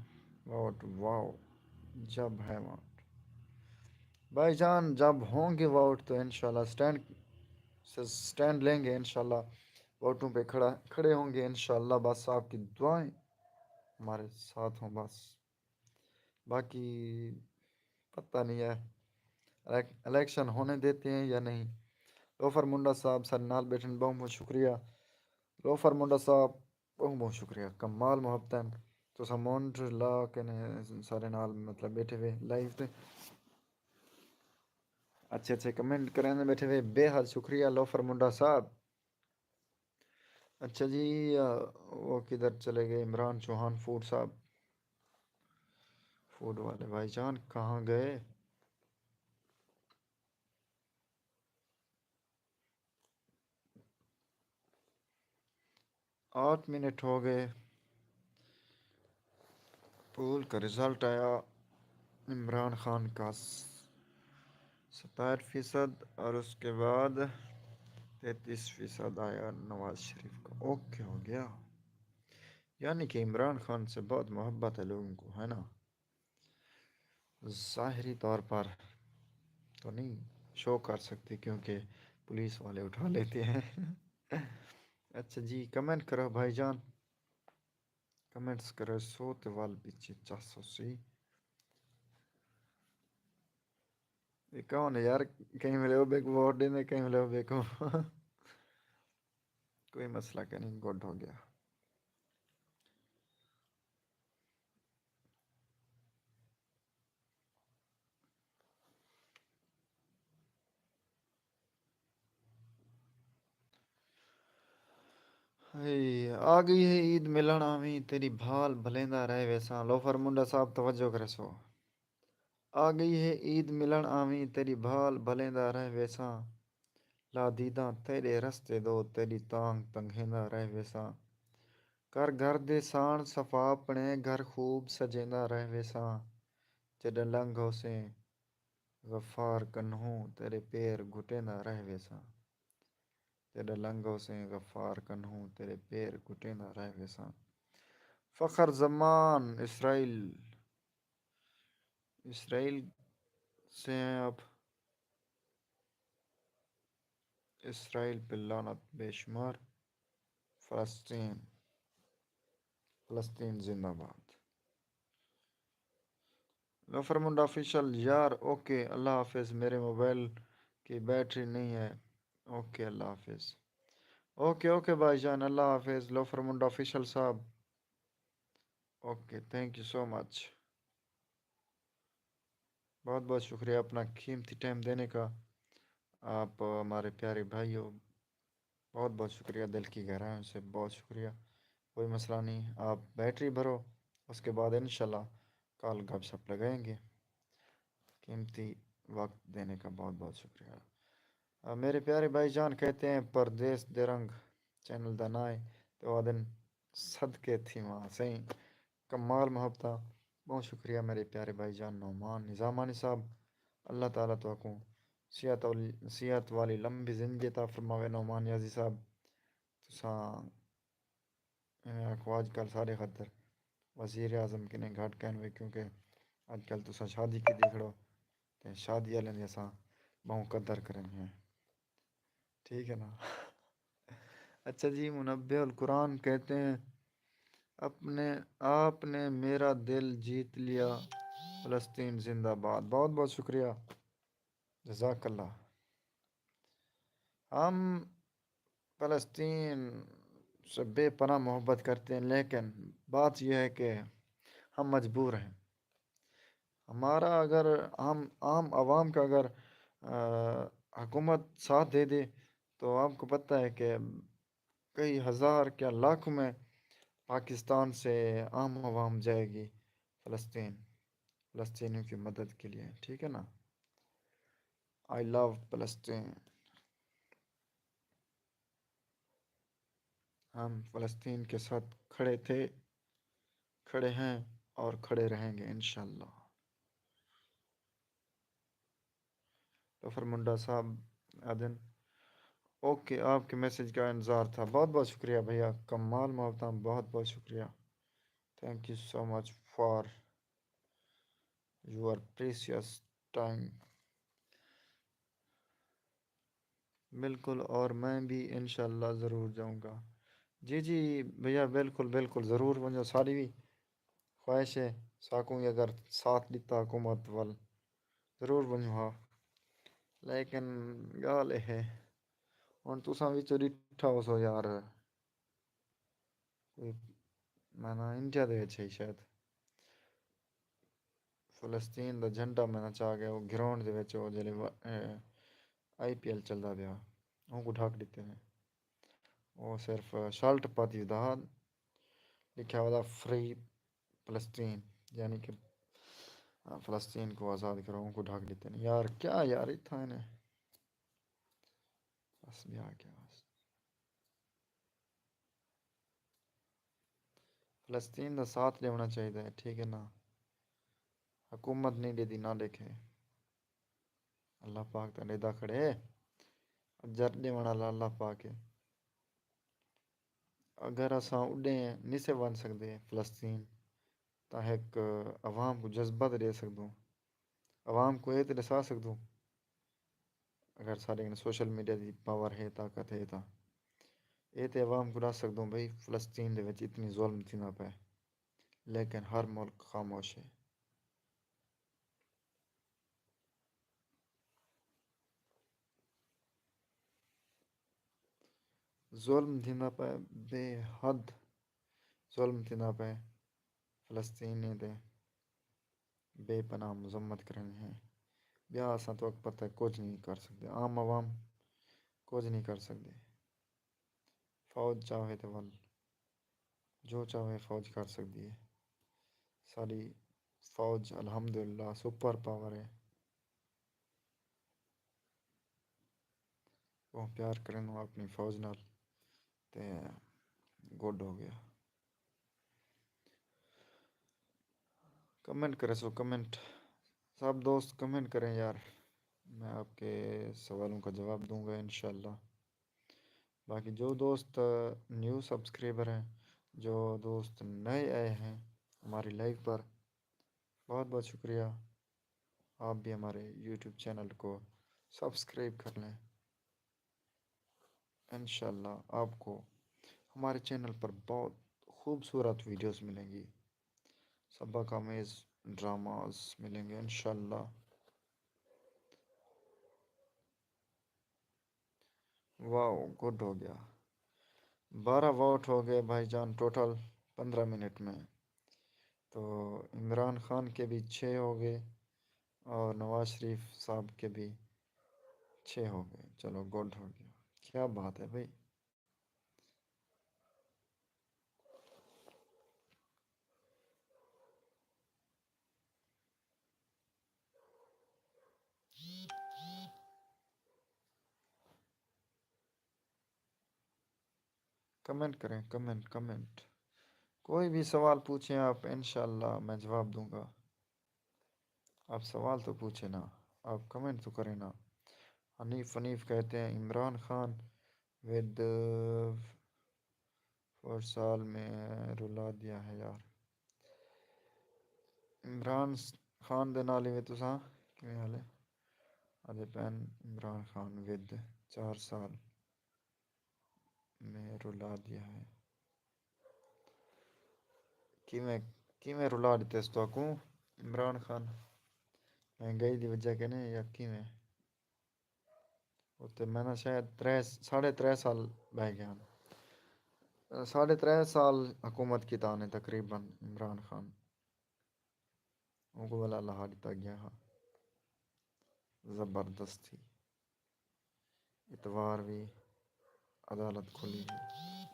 ووٹ واو، جب ہے ووٹ۔ بھائی جان، جب ہوں گے ووٹ تو انشاءاللہ سٹینڈ سے سٹینڈ لیں گے انشاءاللہ، ووٹوں پہ کھڑا کھڑے ہوں گے انشاءاللہ۔ بس آپ کی دعائیں ہمارے ساتھ ہوں بس، باقی پتہ نہیں ہے الیک-، الیکشن ہونے دیتے ہیں یا نہیں۔ لوفر منڈا صاحب سارے نال بیٹھن، بہت بہت شکریہ۔ لوفر منڈا صاحب، بہت بہت شکریہ، کمال محبت ہیں۔ تساں مونٹ لا کے نے سارے نال مطلب بیٹھے ہوئے لائیو تے اچھے اچھے کمنٹ کریں بیٹھے ہوئے، بے حد شکریہ لوفر منڈا صاحب۔ اچھا جی، آ، وہ کدھر چلے گئے عمران چوہان فوڈ صاحب؟ فوڈ والے بھائی جان کہاں گئے؟ آٹھ منٹ ہو گئے۔ پول کا رزلٹ آیا عمران خان کا ستاٹھ فیصد اور اس کے بعد تینتیس فیصد آیا نواز شریف کا۔ اوکے ہو گیا، یعنی کہ عمران خان سے بہت محبت ہے لوگوں کو، ہے نا؟ ظاہری طور پر تو نہیں شو کر سکتے کیونکہ پولیس والے اٹھا لیتے ہیں۔ اچھا جی، کمنٹ کرو بھائی جان، کمنٹس کرو، سو تے وال پیچھے چاسو سی۔ یہ کون ہے یار؟ کہیں ملے ہو بیک ووٹ دینے، کہیں ملے ہو بیک۔ کوئی مسئلہ کا نہیں، گڈ ہو گیا۔ ہئی، آ گئی ہے عید ملݨ آویں، تیݙی بھال بھلیندا رہ ویساں۔ لوفر منڈا صاحب توجہ کریسو۔ آ گئی ہے عید ملݨ آویں، تیݙی بھال بھلیندا رہ ویساں۔ لا دیداں تیݙے رستے دو، تیݙی تانگھ تنگھیندا رہ ویساں۔ کر گھر دے ساݨ صفا اپݨے، گھر خوب سجیندا رہ ویساں۔ جݙاں لنگھ ہوسیں غفار کنھوں، تیݙے پیر گھٹیندا رہ ویساں۔ جݙاں لنگھ ہوسیں غفار کنھوں، تیݙے پیر گھٹیندا رہ ویساں۔ فخر زمان اسرائیل، اسرائیل سے ہیں آپ؟ اسرائیل پہ لعنت بے شمار۔ فلسطین، فلسطین زندہ باد۔ لوفر منڈا آفیشل یار، اوکے، اللہ حافظ، میرے موبائل کی بیٹری نہیں ہے۔ اوکے، اللہ حافظ۔ اوکے، اوکے بھائی جان، اللہ حافظ، لوفر منڈا آفیشل صاحب۔ اوکے، تھینک یو سو مچ۔ بہت بہت شکریہ اپنا قیمتی ٹائم دینے کا۔ آپ ہمارے پیارے بھائی ہو، بہت بہت شکریہ، دل کی گہرائیوں سے بہت شکریہ۔ کوئی مسئلہ نہیں، آپ بیٹری بھرو، اس کے بعد انشاءاللہ کال گپ شپ لگائیں گے۔ قیمتی وقت دینے کا بہت بہت شکریہ۔ آ، میرے پیارے بھائی جان کہتے ہیں پردیس دے رنگ چینل دا ناں ہے، تے او آدھن صدقے تھیواں سئیں۔ کمال محبتاں، بہت شکریہ میرے پیارے بھائی جان نعمان نظامانی صاحب۔ اللہ تعالیٰ تہاکوں صحت والی، صحت والی لمبی زندگی عطا فرماوے نعمان نیازی صاحب۔ تساں ایویں آکھو اڄ کل ساݙے خاطر وزیر اعظم کنے گھٹ کین وے، کیونکہ اڄ کل تساں شادی کیتی کھڑو تے شادی والے دی اساں ٻہوں قدر کریندے ہیں۔ ٹھیک ہے نا؟ اچھا جی، منبہ القرآن کہتے ہیں، اپنے آپ نے میرا دل جیت لیا۔ فلسطین زندہ باد۔ بہت بہت شکریہ، جزاک اللہ۔ ہم فلسطین سے بے پناہ محبت کرتے ہیں، لیکن بات یہ ہے کہ ہم مجبور ہیں۔ ہمارا اگر عام عام عوام کا اگر حکومت ساتھ دے دے تو آپ کو پتہ ہے کہ کئی ہزار کیا لاکھ میں پاکستان سے عام عوام جائے گی فلسطین، فلسطینیوں کی مدد کے لیے، ٹھیک ہے نا؟ آئی لو فلسطین۔ ہم فلسطین کے ساتھ کھڑے تھے، کھڑے ہیں اور کھڑے رہیں گے انشاءاللہ۔ ظفر منڈا صاحب آدن، اوکے، آپ کے میسج کا انتظار تھا۔ بہت بہت شکریہ بھیا، کمال محبتاں، بہت بہت شکریہ۔ Thank you so much for your precious time۔ بالکل، اور میں بھی انشاءاللہ ضرور جاؤں گا۔ جی جی بھیا، بالکل بالکل، ضرور ونجو، ساری بھی خواہش ہے ساکوں اگر ساتھ ڈتا حکومت ول، ضرور ونجوں ہا۔ لیکن گال اے ہے، ہن تساں وچوں ڈٹھا ہوسو یار، کوئی، میں نا انڈیا دے وچ ہئی شاید، فلسطین دا جھنڈا میں نا چا گیا، او گراؤنڈ دے وچ او جیلے آئی پی ایل چلدا پیا، اونکوں ڈھک ڈتے نے۔ او صرف شرٹ پاتی دا ہا، لکھیا ہوا فری فلسطین، یعنی کہ فلسطین کو آزاد کرو، اونکوں ڈھک ڈتے نے۔ یار کیا یار، اتھاں نے بس بیا کیا بس۔ فلسطین دا ساتھ ڈیونا چاہیدا ہے، ٹھیک ہے نا؟ حکومت نہیں ڈیدی، نہ ڈیکھے۔ اللہ پاک تاں ڈیدا کھڑے، اجر ڈیون والا اللہ پاک ہے۔ اگر اساں اڈے نسے ونج سکدے فلسطین، تاں ہک عوام کو جذبہ تے ڈے سکدوں، عوام کو اے تے ڈسا سکدوں۔ اگر ساڈے کن سوشل میڈیا دی پاور ہے، طاقت ہے، تاں اے تے عوام کو ڈس سکدوں بھئی فلسطین دے وچ اتنی ظلم تھیندا پئے، لیکن ہر ملک خاموش ہے۔ ظلم تھیندا پئے، بے حد ظلم تھیندا پئے، فلسطینی تے بے پناہ مذمت کرنی ہے۔ بیا اساں تو پتہ کچھ نہیں کر سکدے، عام عوام کچھ نہیں کر سکدے۔ فوج چاہوے تے ول جو چاہوے فوج کر سکدی ہے۔ ساڈی فوج الحمدللہ سپر پاور ہے۔ بہت پیار کریندوں اپنی فوج نال تے گڈ ہو گیا۔ کمنٹ کرے سو کمنٹ، سب دوست کمنٹ کریں یار، میں آپ کے سوالوں کا جواب دوں گا انشاءاللہ۔ باقی جو دوست نیو سبسکرائبر ہیں، جو دوست نئے آئے ہیں ہماری لائیو پر، بہت بہت شکریہ۔ آپ بھی ہمارے یوٹیوب چینل کو سبسکرائب کر لیں۔ انشاءاللہ آپ کو ہمارے چینل پر بہت خوبصورت ویڈیوز ملیں گی، سبق آمیز ڈراماز ملیں گے انشاءاللہ۔ واو، گڈ ہو گیا۔ بارہ ووٹ ہو گئے بھائی جان، ٹوٹل پندرہ منٹ میں۔ تو عمران خان کے بھی چھ ہو گئے اور نواز شریف صاحب کے بھی چھ ہو گئے۔ چلو، گڈ ہو گیا، کیا بات ہے بھائی۔ کمنٹ کریں، کمنٹ، کمنٹ۔ کوئی بھی سوال پوچھیں آپ، انشاءاللہ میں جواب دوں گا۔ آپ سوال تو پوچھیں نا، آپ کمنٹ تو کریں نا۔ حنیف، حنیف کہتے ہیں عمران خان ود فور سال میں رلا دیا ہے یار۔ عمران خان دے نال ہی تساں کیویں حال ہے؟ آدھے پین عمران خان ود چار سال میں رلا دیا ہے۔ کیویں، کیویں رلا ݙتے اس تہاکوں عمران خان؟ مہنگائی دی وجہ کنے یا کیویں؟ اتے میں نا شاید ترے، ساڑھے ترے سال بہہ ڳئے ہن۔ ساڑھے ترے سال حکومت کیتا نے تقریباً عمران خان۔ اونکوں ولا لہا ݙتا ڳیا ہا۔ زبردست تھی۔ اتوار وی عدالت کھلی ہئی۔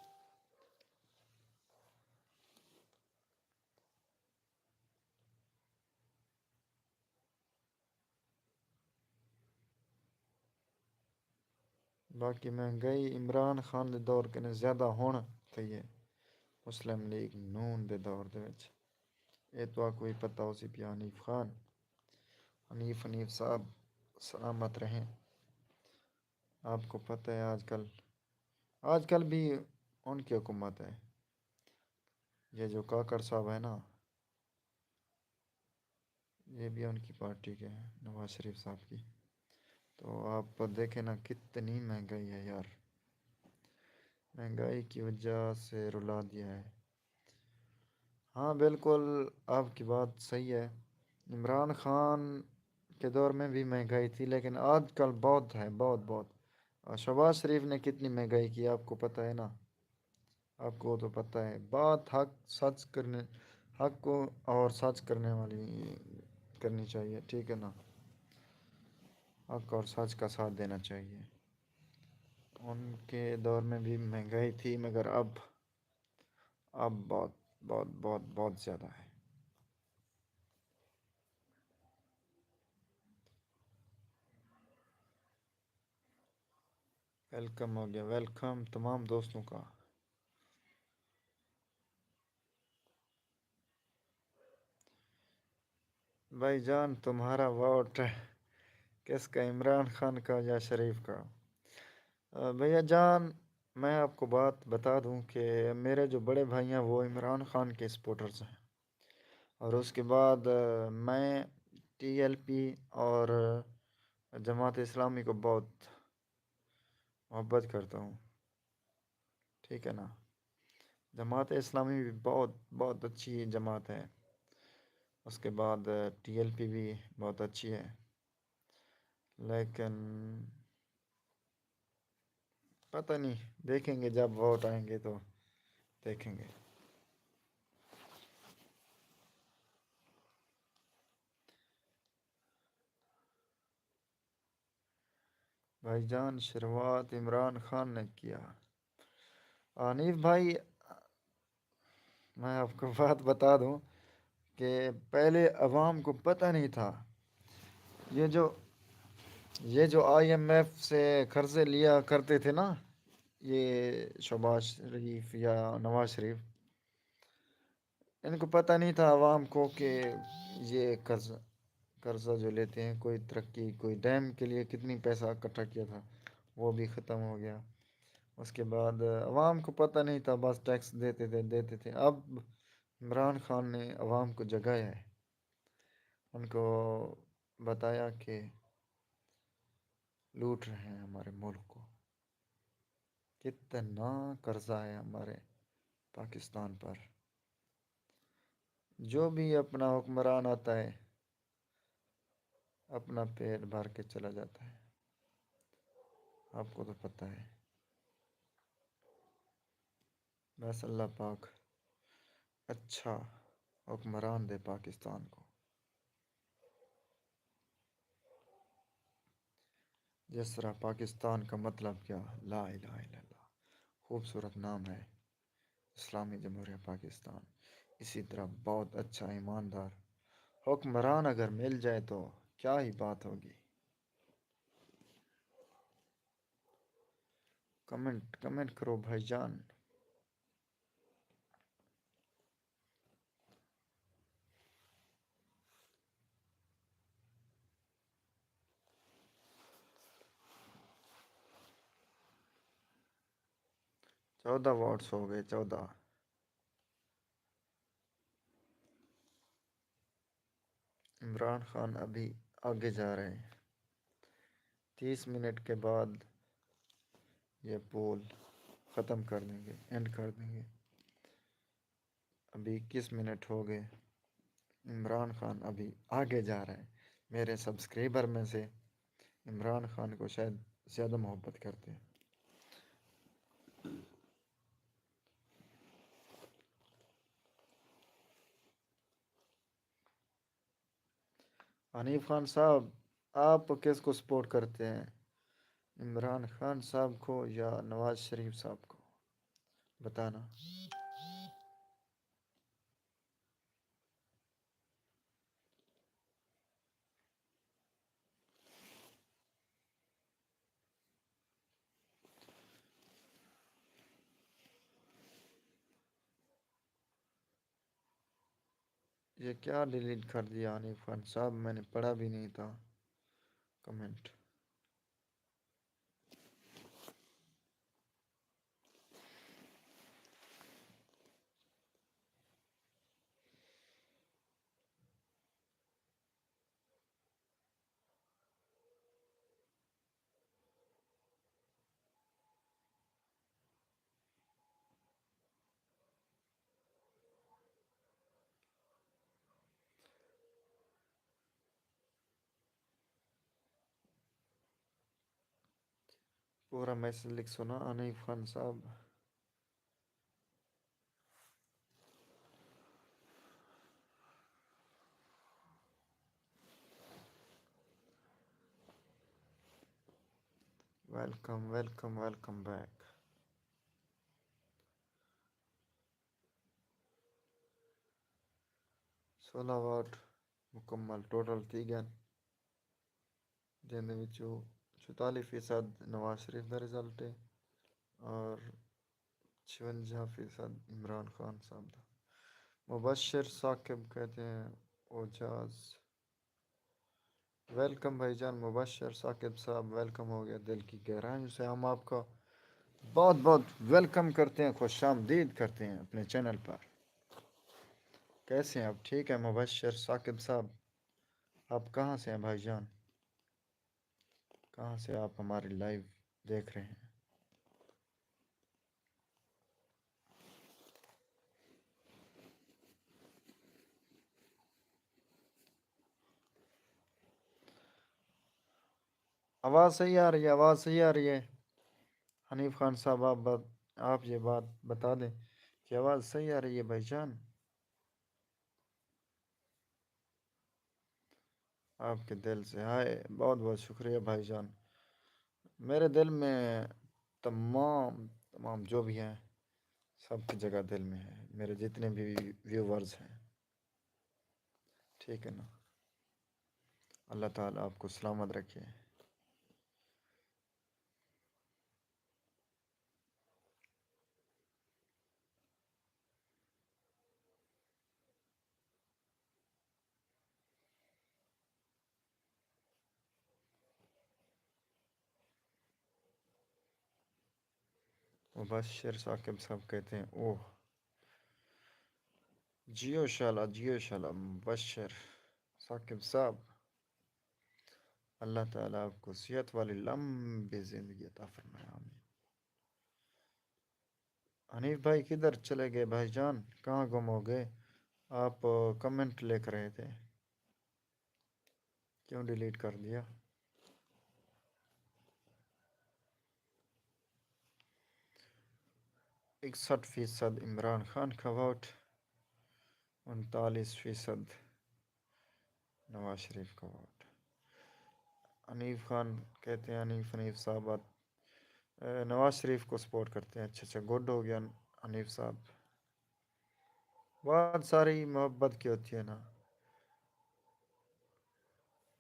باقی مہنگائی عمران خان دے دور کنے زیادہ ہݨ تھئی ہے، مسلم لیگ نون دے دور دے وچ۔ اے تہاکوں وی پتہ ہوسی پیا حنیف خان۔ حنیف، حنیف صاحب سلامت رہیں۔ آپ کو پتہ ہے آج کل، آج کل بھی ان کی حکومت ہے۔ یہ جو کاکڑ صاحب ہے نا، یہ بھی ان کی پارٹی کے ہیں، نواز شریف صاحب کی۔ تو آپ دیکھیں نا کتنی مہنگائی ہے یار، مہنگائی کی وجہ سے رلا دیا ہے۔ ہاں بالکل، آپ کی بات صحیح ہے۔ عمران خان کے دور میں بھی مہنگائی تھی، لیکن آج کل بہت ہے، بہت، بہت۔ اور شہباز شریف نے کتنی مہنگائی کی، آپ کو پتہ ہے نا؟ آپ کو تو پتہ ہے، بات حق سچ کرنے، حق کو اور سچ کرنے والی کرنی چاہیے، ٹھیک ہے نا؟ حق اور سچ کا ساتھ دینا چاہیے۔ ان کے دور میں بھی مہنگائی تھی، مگر اب، اب بہت، بہت، بہت، بہت زیادہ ہے۔ ویلکم ہو گیا، ویلکم تمام دوستوں کا۔ بھائی جان، تمہارا ووٹ کس کا، عمران خان کا یا شریف کا؟ آ، بھیا جان، میں آپ کو بات بتا دوں کہ میرے جو بڑے بھائی ہیں، وہ عمران خان کے سپورٹرز ہیں، اور اس کے بعد، آ، میں ٹی ایل پی اور جماعت اسلامی کو بہت محبت کرتا ہوں، ٹھیک ہے نا؟ جماعت اسلامی بھی بہت، بہت اچھی جماعت ہے۔ اس کے بعد ٹی ایل پی بھی بہت اچھی ہے، لیکن پتہ نہیں، دیکھیں گے، جب ووٹ آئیں گے تو دیکھیں گے۔ بھائی جان، شروعات عمران خان نے کیا۔ حنیف بھائی، میں آپ کو بات بتا دوں کہ پہلے عوام کو پتہ نہیں تھا، یہ جو، یہ جو آئی ایم ایف سے قرضے لیا کرتے تھے نا، یہ شہباز شریف یا نواز شریف، ان کو پتہ نہیں تھا عوام کو کہ یہ قرض، قرضہ جو لیتے ہیں، کوئی ترقی، کوئی ڈیم کے لیے کتنی پیسہ اکٹھا کیا تھا، وہ بھی ختم ہو گیا۔ اس کے بعد عوام کو پتہ نہیں تھا، بس ٹیکس دیتے تھے، دیتے تھے۔ اب عمران خان نے عوام کو جگایا ہے، ان کو بتایا کہ لوٹ رہے ہیں ہمارے ملک کو۔ کتنا قرضہ ہے ہمارے پاکستان پر۔ جو بھی اپنا حکمران آتا ہے، اپنا پیٹ بھر کے چلا جاتا ہے، آپ کو تو پتہ ہے۔ بس اللہ پاک اچھا حکمران دے پاکستان کو۔ جس طرح پاکستان کا مطلب کیا؟ لا الہ الا اللہ۔ خوبصورت نام ہے اسلامی جمہوریہ پاکستان۔ اسی طرح بہت اچھا ایماندار حکمران اگر مل جائے تو کیا ہی بات ہوگی۔ کمنٹ، کمنٹ کرو بھائی جان۔ چودہ ووٹس ہو گئے، چودہ۔ عمران خان ابھی آگے جا رہے ہیں۔ تیس منٹ کے بعد یہ پول ختم کر دیں گے، اینڈ کر دیں گے۔ ابھی اکیس منٹ ہو گئے۔ عمران خان ابھی آگے جا رہا ہے۔ میرے سبسکرائبر میں سے عمران خان کو شاید زیادہ محبت کرتے ہیں۔ حنیف خان صاحب، آپ کس کو سپورٹ کرتے ہیں؟ عمران خان صاحب کو یا نواز شریف صاحب کو؟ بتانا۔ یہ کیا ڈیلیٹ کر دیا حنیف خان صاحب؟ میں نے پڑھا بھی نہیں تھا کمنٹ۔ پورا میسج لکھ سنا حنیف خان صاحب۔ ویلکم، ویلکم، ویلکم بیک۔ سولہ ووٹ مکمل ٹوٹل تھی ڳئن، جیندے وچوں چوتالی فیصد نواز شریف دا رزلٹ ہے اور چھونجا فیصد عمران خان صاحب دا۔ مبشر ثاقب کہتے ہیں اعجاز۔ ویلکم بھائی جان مبشر ثاقب صاحب، ویلکم ہو گیا دل کی گہرائیوں سے۔ ہم آپ کا بہت بہت ویلکم کرتے ہیں، خوش آمدید کرتے ہیں اپنے چینل پر۔ کیسے ہیں آپ؟ ٹھیک ہے مبشر ثاقب صاحب، آپ کہاں سے ہیں بھائی جان؟ کہاں سے آپ ہماری لائیو دیکھ رہے ہیں؟ آواز صحیح آ رہی ہے؟ آواز صحیح آ رہی ہے؟ حنیف خان صاحب، آپ بات، آپ یہ بات بتا دیں کہ آواز صحیح آ رہی ہے بھائی جان؟ آپ کے دل سے ہائے، بہت بہت شکریہ بھائی جان۔ میرے دل میں تمام، تمام جو بھی ہیں، سب کی جگہ دل میں ہے، میرے جتنے بھی ویورز ہیں، ٹھیک ہے نا؟ اللہ تعالیٰ آپ کو سلامت رکھے۔ مبشر ثاقب صاحب کہتے ہیں، اوہ، جیو شالا، جیو شالا، مبشر ثاقب صاحب، اللہ تعالیٰ آپ کو صحت والی لمبی زندگی عطا فرمائے، آمین۔ حنیف بھائی کدھر چلے گئے بھائی جان؟ کہاں گم ہو گئے؟ آپ کمنٹ لکھ رہے تھے، کیوں ڈیلیٹ کر دیا؟ اکسٹھ فیصد عمران خان کا ووٹ، انتالیس فیصد نواز شریف کا ووٹ۔ حنیف خان کہتے ہیں، حنیف، حنیف صاحب، آپ، اے، نواز شریف کو سپورٹ کرتے ہیں۔ اچھا، اچھا، گڈ ہو گیا حنیف صاحب۔ بہت ساری محبت کی ہوتی ہے نا۔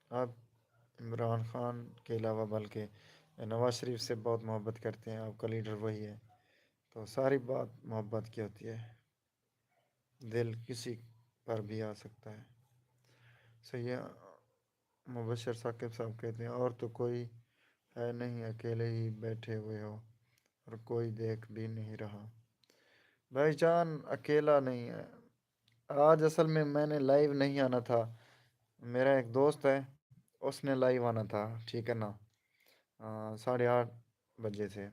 آپ عمران خان کے علاوہ بلکہ نواز شریف سے بہت محبت کرتے ہیں، آپ کا لیڈر وہی ہے، تو ساری بات محبت کی ہوتی ہے، دل کسی پر بھی آ سکتا ہے۔ سید مبشر ثاقب صاحب کہتے ہیں، اور تو کوئی ہے نہیں، اکیلے ہی بیٹھے ہوئے ہو اور کوئی دیکھ بھی نہیں رہا۔ بھائی جان، اکیلا نہیں ہے، آج اصل میں میں نے لائیو نہیں آنا تھا، میرا ایک دوست ہے، اس نے لائیو آنا تھا، ٹھیک ہے نا، آ، ساڑھے آٹھ بجے سے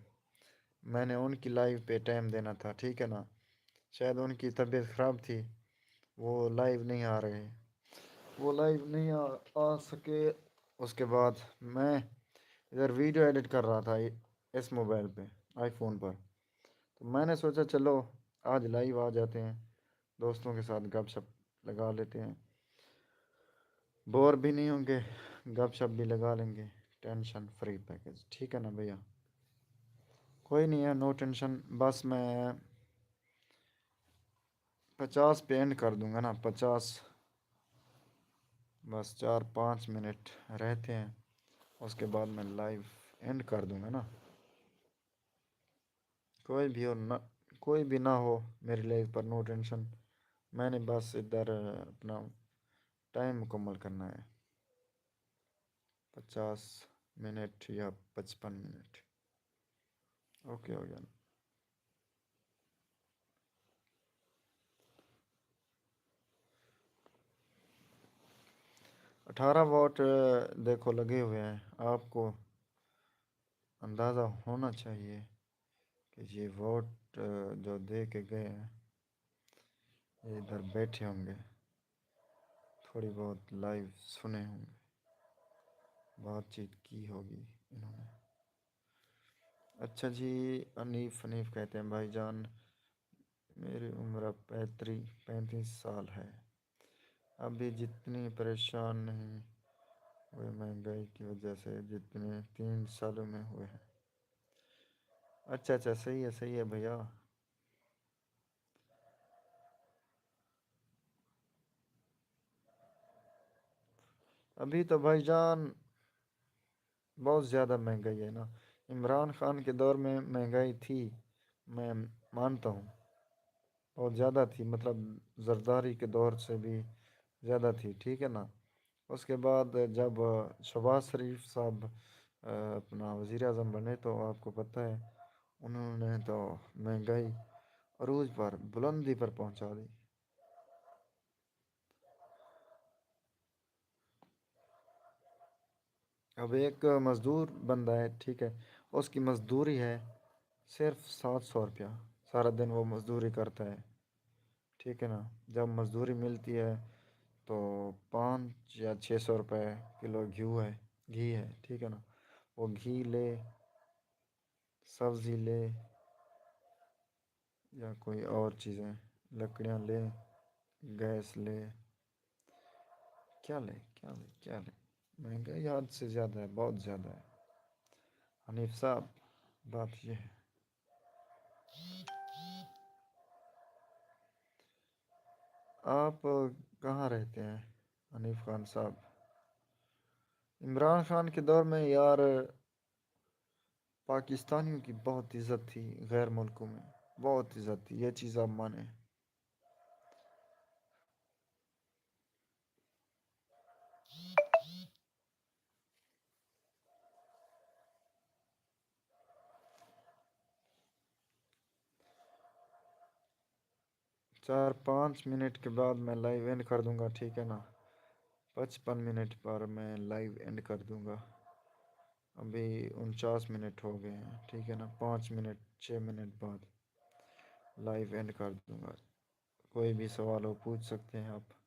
میں نے ان کی لائیو پہ ٹائم دینا تھا، ٹھیک ہے نا۔ شاید ان کی طبیعت خراب تھی، وہ لائیو نہیں آ رہے، وہ لائیو نہیں آ آ سکے۔ اس کے بعد میں ادھر ویڈیو ایڈٹ کر رہا تھا اس موبائل پہ، آئی فون پر۔ تو میں نے سوچا چلو آج لائیو آ جاتے ہیں، دوستوں کے ساتھ گپ شپ لگا لیتے ہیں، بور بھی نہیں ہوں گے، گپ شپ بھی لگا لیں گے۔ ٹینشن فری پیکج، ٹھیک ہے نا بھیا؟ کوئی نہیں ہے، نو ٹینشن۔ بس میں پچاس پہ اینڈ کر دوں گا نا، پچاس۔ بس چار پانچ منٹ رہتے ہیں، اس کے بعد میں لائیو اینڈ کر دوں گا نا۔ کوئی بھی ہو نہ، کوئی بھی نہ ہو میری لائف پر، نو ٹینشن۔ میں نے بس ادھر اپنا ٹائم مکمل کرنا ہے، پچاس منٹ یا پچپن منٹ۔ اوکے ہو گیا نا؟ اٹھارہ واٹ دیکھو لگے ہوئے ہیں، آپ کو اندازہ ہونا چاہیے کہ یہ ووٹ جو دے کے گئے ہیں، یہ ادھر بیٹھے ہوں گے، تھوڑی بہت لائیو سنے ہوں گے، بات چیت کی ہوگی انہوں نے۔ اچھا جی، حنیف حنیف کہتے ہیں، بھائی جان، میری عمر اب پینتری پینتیس سال ہے، ابھی جتنی پریشان نہیں ہوئے مہنگائی کی وجہ سے جتنے تین سالوں میں ہوئے ہیں۔ اچھا اچھا، صحیح ہے، صحیح ہے بھیا۔ ابھی تو بھائی جان بہت زیادہ مہنگائی ہے نا۔ عمران خان کے دور میں مہنگائی تھی، میں مانتا ہوں، بہت زیادہ تھی، مطلب زرداری کے دور سے بھی زیادہ تھی، ٹھیک ہے نا۔ اس کے بعد جب شہباز شریف صاحب اپنا وزیر اعظم بنے تو آپ کو پتہ ہے، انہوں نے تو مہنگائی عروج پر، بلندی پر پہنچا دی۔ اب ایک مزدور بندہ ہے، ٹھیک ہے، اس کی مزدوری ہے صرف سات سو روپیہ، سارا دن وہ مزدوری کرتا ہے، ٹھیک ہے نا۔ جب مزدوری ملتی ہے تو پانچ یا چھ سو روپے کلو گھیو ہے، گھی ہے، ٹھیک ہے نا۔ وہ گھی لے، سبزی لے، یا کوئی اور چیزیں، لکڑیاں لے، گیس لے، کیا لے، کیا لے، کیا لے؟ مہنگائی حد سے زیادہ ہے، بہت زیادہ ہے۔ حنیف صاحب، بات یہ ہے۔ آپ کہاں رہتے ہیں حنیف خان صاحب؟ عمران خان کے دور میں یار پاکستانیوں کی بہت عزت تھی غیر ملکوں میں، بہت عزت تھی، یہ چیز آپ مانیں۔ چار پانچ منٹ کے بعد میں لائیو اینڈ کر دوں گا، ٹھیک ہے نا؟ پچپن منٹ پر میں لائیو اینڈ کر دوں گا۔ ابھی انچاس منٹ ہو گئے ہیں، ٹھیک ہے نا؟ پانچ منٹ، چھ منٹ بعد لائیو اینڈ کر دوں گا۔ کوئی بھی سوال ہو، پوچھ سکتے ہیں آپ۔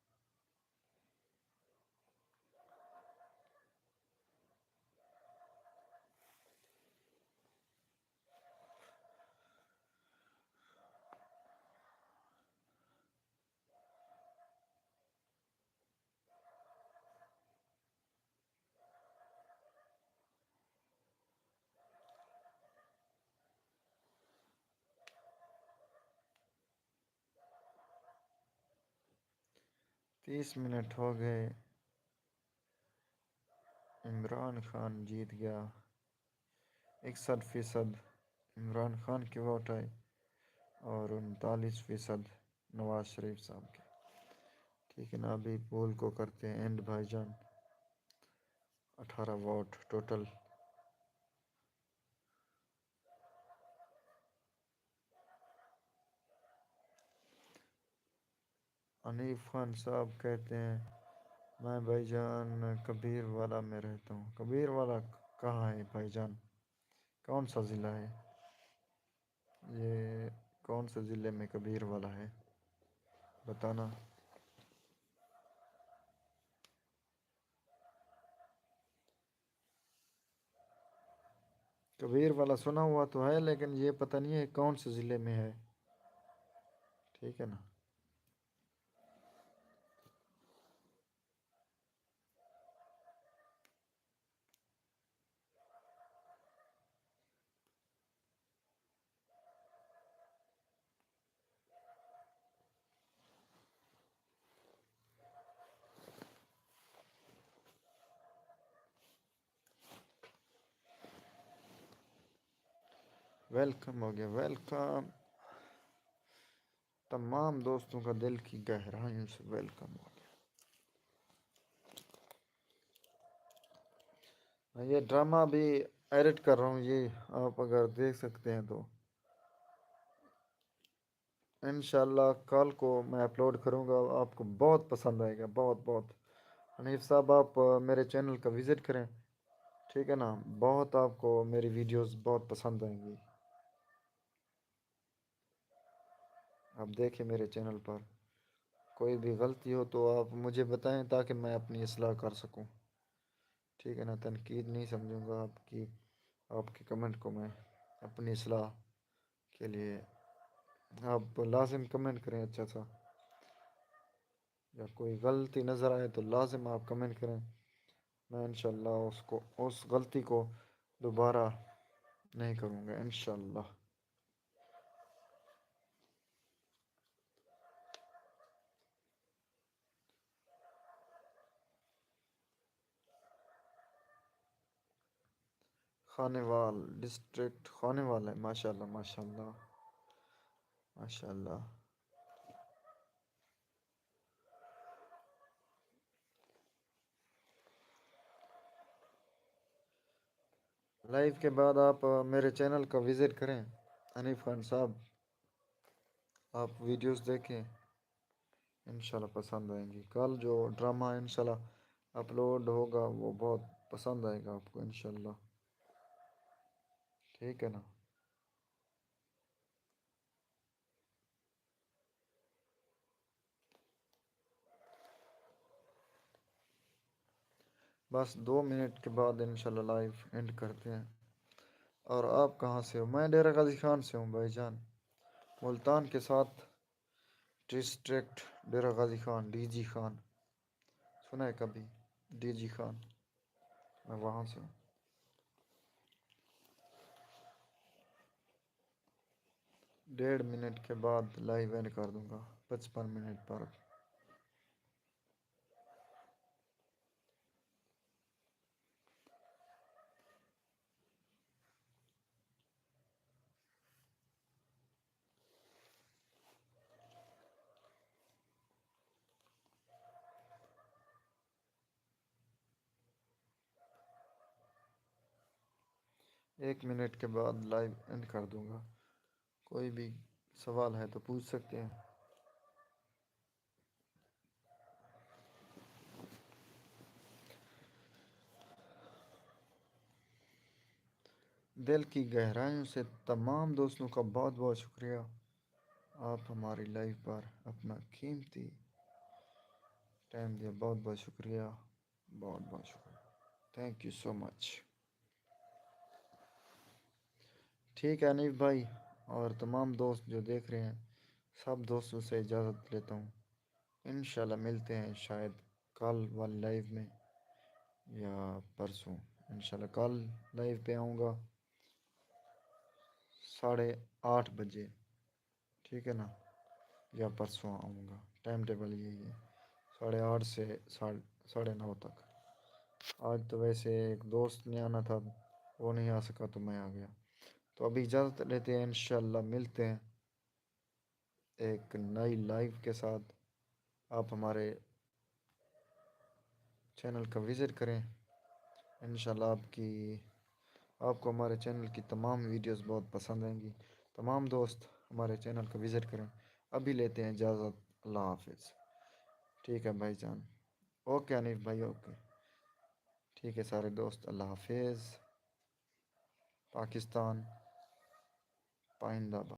تیس منٹ ہو گئے، عمران خان جیت گیا۔ اکسٹھ فیصد عمران خان کے ووٹ آئے اور انتالیس فیصد نواز شریف صاحب کے۔ ٹھیک ہے نا، ابھی پول کو کرتے ہیں اینڈ بھائی جان۔ اٹھارہ ووٹ ٹوٹل۔ حنیف خان صاحب کہتے ہیں، میں بھائی جان کبیر والا میں رہتا ہوں۔ کبیر والا کہاں ہے بھائی جان؟ کون سا ضلع ہے؟ یہ کون سے ضلع میں کبیر والا ہے؟ بتانا۔ کبیر والا سنا ہوا تو ہے، لیکن یہ پتہ نہیں ہے کون سے ضلع میں ہے۔ ٹھیک ہے نا؟ ویلکم ہو گیا، ویلکم۔ تمام دوستوں کا دل کی گہرائیوں سے ویلکم ہو گیا۔ میں یہ ڈرامہ بھی ایڈٹ کر رہا ہوں، یہ آپ اگر دیکھ سکتے ہیں تو انشاءاللہ کل کو میں اپلوڈ کروں گا، آپ کو بہت پسند آئے گا، بہت بہت۔ حنیف صاحب، آپ میرے چینل کا وزٹ کریں، ٹھیک ہے نا؟ بہت آپ کو میری ویڈیوز بہت پسند آئیں گی۔ آپ دیکھیں میرے چینل پر، کوئی بھی غلطی ہو تو آپ مجھے بتائیں تاکہ میں اپنی اصلاح کر سکوں۔ ٹھیک ہے نا؟ تنقید نہیں سمجھوں گا آپ کی، آپ کے کمنٹ کو میں اپنی اصلاح کے لیے۔ آپ لازم کمنٹ کریں اچھا سا، یا کوئی غلطی نظر آئے تو لازم آپ کمنٹ کریں۔ میں انشاءاللہ اس کو، اس غلطی کو دوبارہ نہیں کروں گا انشاءاللہ۔ خانیوال، ڈسٹرکٹ خانیوال ہے۔ ماشاءاللہ، ماشاءاللہ، ماشاءاللہ۔ لائیو کے بعد آپ میرے چینل کا وزٹ کریں، حنیف خان صاحب، آپ ویڈیوز دیکھیں، انشاءاللہ پسند آئیں گی۔ کل جو ڈرامہ انشاءاللہ اپلوڈ ہوگا، وہ بہت پسند آئے گا آپ کو انشاءاللہ۔ ٹھیک ہے نا؟ بس دو منٹ کے بعد انشاءاللہ لائیو اینڈ کرتے ہیں۔ اور آپ کہاں سے ہو؟ میں ڈیرہ غازی خان سے ہوں بھائی جان، ملتان کے ساتھ، ڈسٹرکٹ ڈیرہ غازی خان، ڈی جی خان۔ سنا ہے کبھی ڈی جی خان؟ میں وہاں سے ہوں۔ ڈیڑھ منٹ کے بعد لائیو اینڈ کر دوں گا، پچپن منٹ پر۔ ایک منٹ کے بعد لائیو اینڈ کر دوں گا۔ کوئی بھی سوال ہے تو پوچھ سکتے ہیں۔ دل کی گہرائیوں سے تمام دوستوں کا بہت بہت شکریہ، آپ ہماری لائیو پر اپنا قیمتی ٹائم دیا، بہت بہت شکریہ، بہت بہت شکریہ، تھینک یو سو مچ۔ ٹھیک ہے حنیف بھائی، اور تمام دوست جو دیکھ رہے ہیں، سب دوستوں سے اجازت لیتا ہوں۔ انشاءاللہ ملتے ہیں شاید کل والی لائیو میں یا پرسوں۔ انشاءاللہ کل لائیو پہ آؤں گا ساڑھے آٹھ بجے، ٹھیک ہے نا، یا پرسوں آؤں گا۔ ٹائم ٹیبل یہی ہے، ساڑھے آٹھ سے ساڑھ-، ساڑھے نو تک۔ آج تو ویسے ایک دوست نے آنا تھا، وہ نہیں آ سکا تو میں آ گیا۔ تو ابھی اجازت لیتے ہیں، انشاءاللہ ملتے ہیں ایک نئی لائیو کے ساتھ۔ آپ ہمارے چینل کا وزٹ کریں، انشاءاللہ آپ کی، آپ کو ہمارے چینل کی تمام ویڈیوز بہت پسند آئیں گی۔ تمام دوست ہمارے چینل کا وزٹ کریں۔ ابھی لیتے ہیں اجازت، اللہ حافظ۔ ٹھیک ہے بھائی جان، اوکے حنیف بھائی، اوکے۔ ٹھیک ہے سارے دوست، اللہ حافظ۔ پاکستان پائندہ باد۔